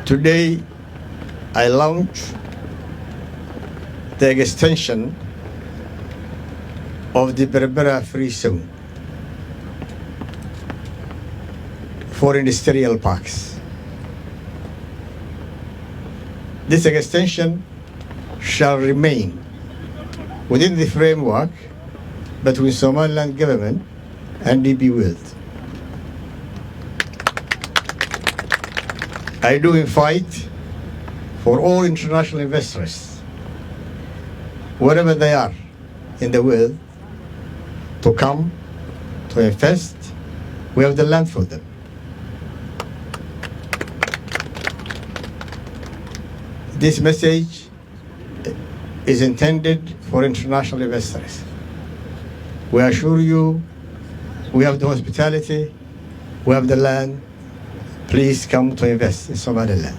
Today, I launch the extension of the Berbera Free Zone for industrial parks. This extension shall remain within the framework between Somaliland government and DP World. I do invite for all international investors, wherever they are in the world, to come to invest. We have the land for them. This message is intended for international investors. We assure you we have the hospitality, we have the land. Please come to invest in Somaliland.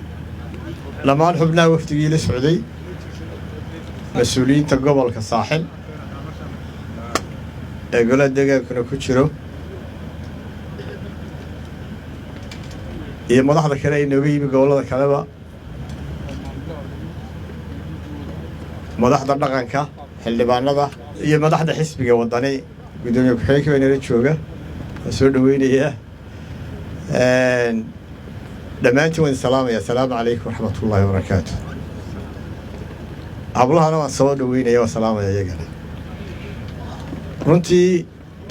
Dhammaan xubnaha wafdigii la socday, mas-uuliyiinta gobolka Saaxil ee golaha deegaankuna ku jiro iyo madaxda kale ay nooga yimi gobollada kaleba, madaxda dhaqanka, xildhibaanada iyo madaxda xisbiga Waddani, guddoomiye ku-xigeenka baa nala jooga, waan soo dhaweynayaa dhammaantiin. Waan salaamaya. Asalaamu calaykum waraxmat ullaahi wabarakaatu. Hablahana waan soo dhaweynaya, waan salaamaya iyagana. Runtii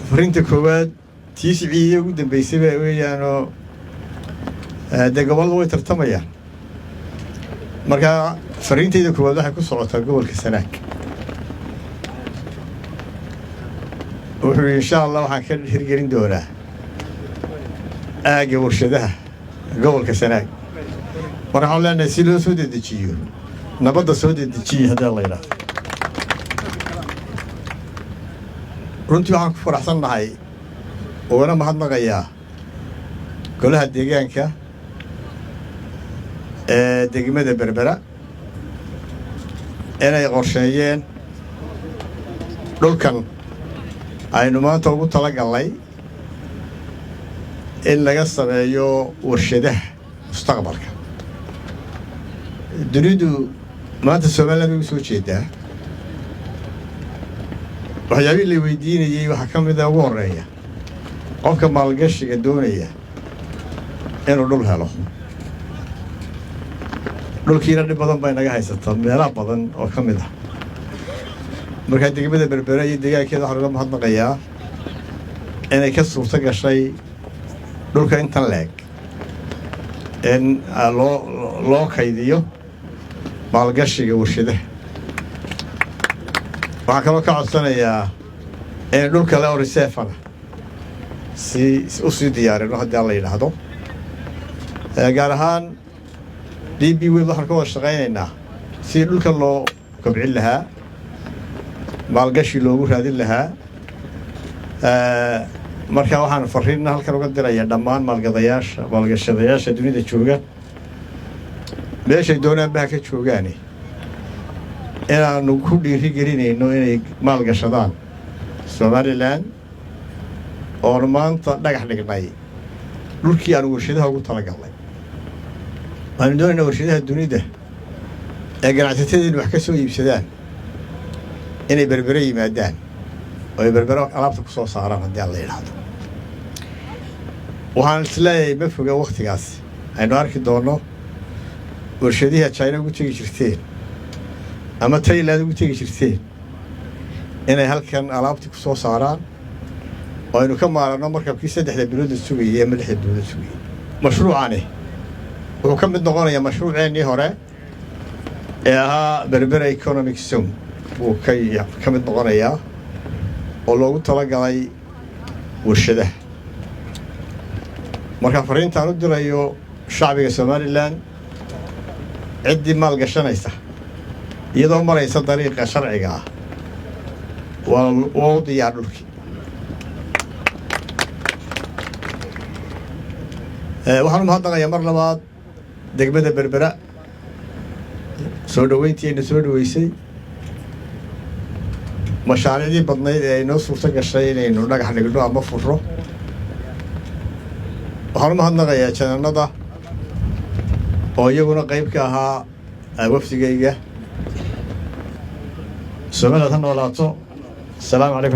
fariinta koowaad tii siciidiya ugu dambeysay ba weeyaanoo dee gobollada way tartamayaan. Marka fariintayda koowaad waxay ku socotaa gobolka Sanaag. Wuxuu yidhi, insha Allah waxaan ka hirgelin doonaa aagga warshadaha gobolka Sanaag. Marka waxaan leenahay, si loo soo dedejiyo nabadda, soo dedejiya haddii la yidhaahdo. Runtii waxaan ku faraxsan nahay ugana mahadnaqayaa golaha deegaanka ee degmada Berbera inay qorsheeyeen dhulkan aynu maanta ugu tala galnay in laga sameeyo warshadaha mustaqbalka. Dunidu maanta Somaliland bay u soo jeedaa. Waxyaabihii la weydiinayey waxaa ka mid a ugu horreeya qofka maalgashiga doonaya inuu dhul helo. Dhulkiina dhib badan bay naga haysataa meelaha badan oo ka mid ah. Markaa degmada Berbera iyo deegaankeeda waxaan uga mahadnaqayaa inay ka suurto gashay dhulka intan leeg in loo kaydiyo maalgashiga warshadaha. Waxaan kaloo ka codsanayaa in dhul kale oo reserve ana si u sii diyaarino haddii aan la yidhaahdo. Gaar ahaan DP World waxaan ka wada shaqaynaynaa sidii dhulka loo kobcin lahaa, maalgashi loogu raadin lahaa. Marka waxaan fariinna halkan uga dirayaa dhammaan maalgadayaasha, maalgashadayaasha dunida jooga, meeshay doonaanba ha ka joogaane, inaanu ku dhiiri gelinayno inay maalgashadaan Somaliland, oonu maanta dhagax dhignay dhulkii aanu warshadaha ugu talagalnay. Waanu doonaynaa warshadaha dunida ee ganacsatadeenu wax ka soo iibsadaan inay Berbere yimaadaan oo ay Berbere alaabta ku soo saaraan haddii aan la yidhaahdo. Waxaan isleeyahay ma foga wakhtigaas aynu arki doonno warshadihii China ugu tegi jirteen ama Thailand ugu tegi jirteen inay halkan alaabtii ku soo saaraan, oo aynu ka maaranno markabkii 3da bilood la sugayey ama 6da bilood la sugayey. Mashruucani wuxuu ka mid noqonayaa mashruuceennii hore ee ahaa Berbera Economic Zone buu ka mid noqonayaa, oo loogu talagalay warshadaha. Marka fariintaan u dirayo shacbiga Somaliland, ciddii maal gashanaysa iyadoo maraysa dariiqa sharciga ah, waa u diyaar dhulkii. Waxaan u mahadnaqayaa mar labaad degmada Berbera soo dhoweyntii ayna soo dhoweysay, mashaariicdii badnayd ee ay noo suurto gashay inaynu dhagax dhigno ama furro. Waxaan u mahadnaqayaa jananada. Oo iyaguna qayb ka ahaa wafdigayga. Somaliland ha noolaato. Asalaamu calaykum.